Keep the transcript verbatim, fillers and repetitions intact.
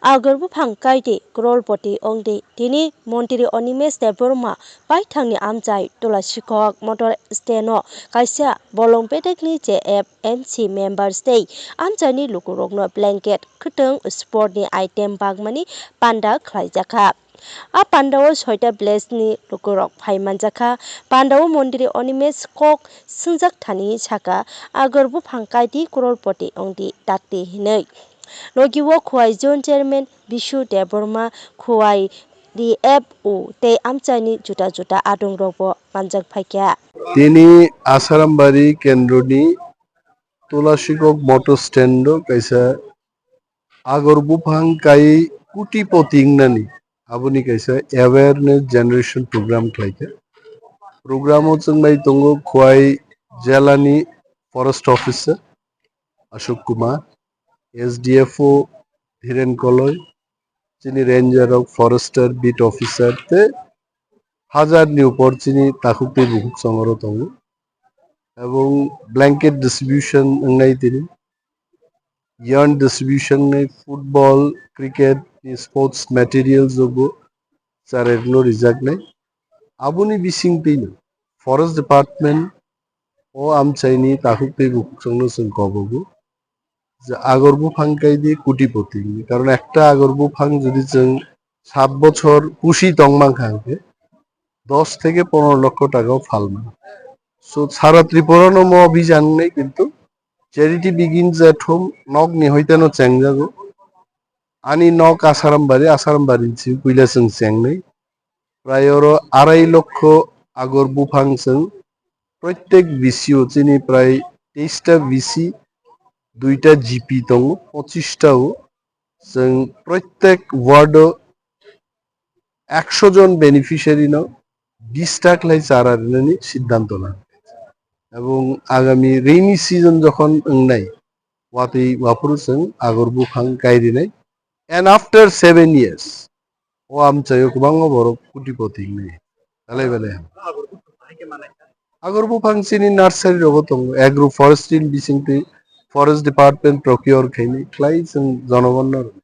Agor buphang kaidi crorepoti wngdi. Tini Montri Animesh Debbarma baithangni amchai Tulasikok motor stand-o kaisa bolong bedekni J F M C members tei amchaini lukurokno blanket, khwtwng, sportni item bagmani panda khlaijakha. A pandao soita village-ni lukurok phai manjakha. Pandao Montri Animesh kok swngjak thani saka, Agor buphang kaidi crorepoti wngdi dakti hinwi. Logi o Khowai Zone Chairman Bishu Debbarma, Khowai D F O tei amchaini juda juda adongrokbo manjak phaikha. Tini Asarambari kendroni Tulasikok motor stand-o kaisa Agor buphang kai kutipoti wngnani, aboni kaisa awareness generation program khlaikha. Program-o chwng bai tongo Khowai jelani forest officer Ashok Kumar, S D F O Dhiren Koloi, chini ranger rok, forester, beat officer tei hajar ni upor chini takhuk tei bukhuk chongoro tongo. Ebong blanket distribution wngnai tini, yarn distribution wngnai, football, cricket ni sports materials rokbo chwrairokno rijaknai. Aboni bisingtwino forest department o amchaini takhuk tei bukhuk chongno chwng kobogo je Agor buphang kaidi kutipoti hinwi. Karon ekta Agor buphang jodi chwng sat bochor pusi tongmankha hwnkhe dos theke pondro lokho taka o phalmano. So sara Tripura no mo abhijan wngnai, kintu charity begins at home, nok ni hoiteno chengjago. Ani nok Asarambari, Asarambari ni simi puila chwng chengnai. Prai oro arai lokho Agor buphang chwng proitek V C o chini prai teista V C, duita G P tongo, pochista o chwng proitek ward o ekso jon beneficiary no bis ta khlai chara rinani siddhanto na. Ebong agami rainy season jokhon wngnai, watwi waphuru chwng Agor buphang kai rinai. And after seven years, o amchaio kwbangma borok kutipoti wngnai. Belai belai ham. Agor buphang chini nursery rogo tongo, agro forestry ni bisingtwi forest department procure khainai, khlai chwng jonogonno rwnai.